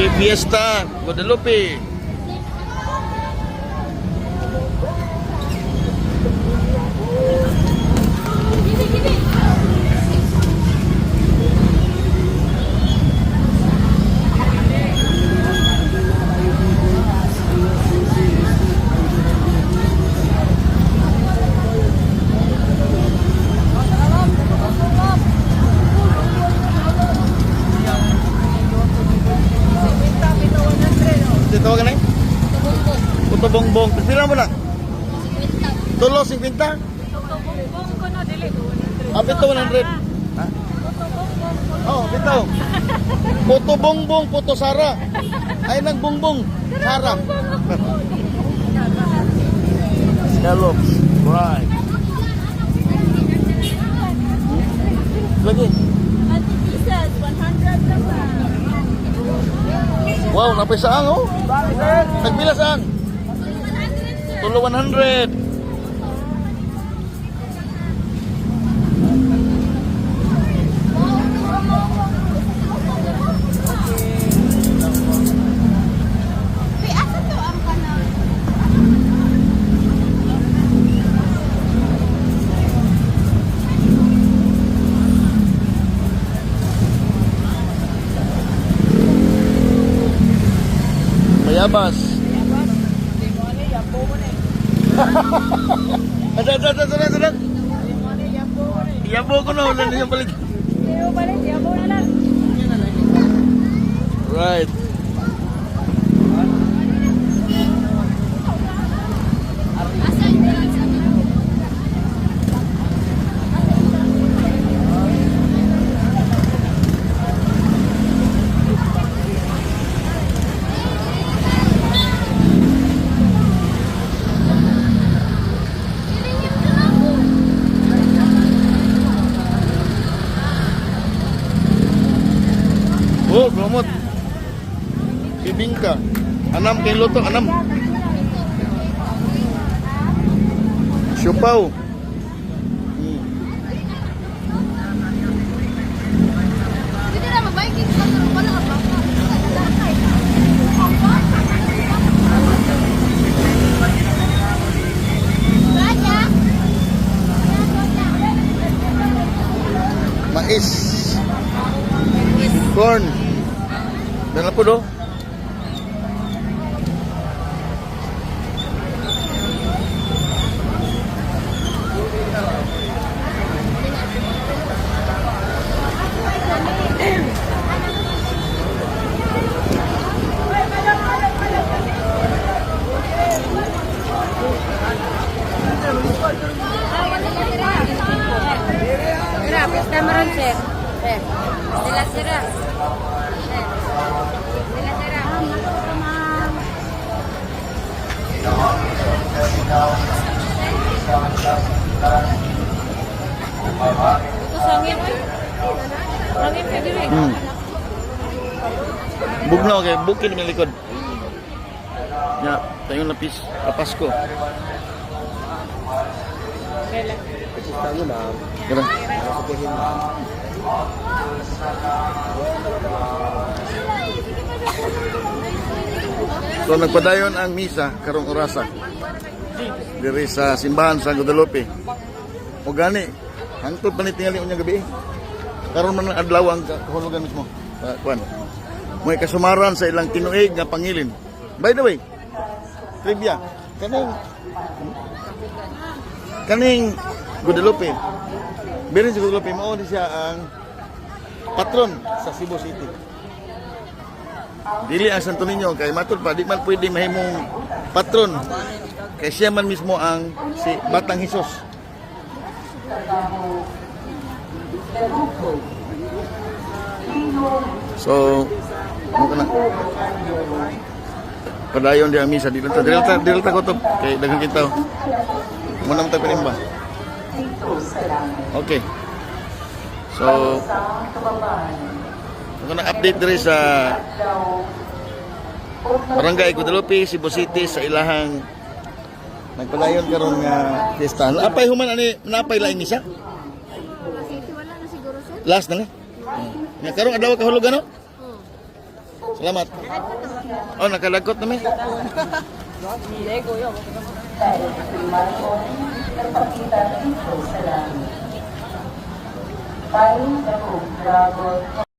Happy Fiesta, Guadalupe. Dito ka na eh? Puto bongbong. Pila mo na? Tulo, 50? Bongbong ko no, dili. Ah, pito, 100. Ha? Oh, pito. Puto bongbong, puto Sara. Ay, nagbongbong. Sara. Scallops. Right. Lagi. Pieces, 100 na ba? Wow, napay saan oh. Nagpila saan? Tulo 100. Uy, asa to ang kanang? Bayabas. Asa, asa, asa, asa, asa. Yabo ko na, wala na yung palit. Yabo na lang. Right. Oh, gamot. Bibingka. Anam kay luto, anam. Siopaw. Dito na mabiking pa pero wala ka pa. Mais. Corn. Dala po do. Sira, pesta mo ron, sir. Sir. Sila, sira. Sir. Sila, sira. Ito sangin, oy. Sangin ka diri. Bugnaw kay bukid may likod. Ya, tayo lapis Pasko. Tara. So nagpadayon ang misa karong orasa diri sa simbahan sa Guadalupe. O gani, hangtod pa ni tingali unyang gabi. Karon man ang adlaw ang kahulugan mismo. Kuan. May kasumaran sa ilang tinuig nga pangilin. By the way, trivia, kaning kaning Guadalupe. Birin sa Guadalupe mao ni siya ang patron sa Cebu City. Dili ang Santo Niño kay matud pa di man pwede mahimong patron kay siya man mismo ang si Batang Hesus. So, mo kana. Padayon di ang misa dili ta dili ta ko to kay daghan kita. Mo na ta pinimba. Okay. So, ako na update diri sa Barangay Guadalupe, Cebu City sa ilahang nagpadayon karon nga fiesta. Napay human ani napay laing misa? Wala na siguro, sir. Last na ni. Nga karong adlaw kahulugan no? Oh. Salamat. Oh, nakalagkot na mi. Nagpakita dito sa langit. Find the Dragon.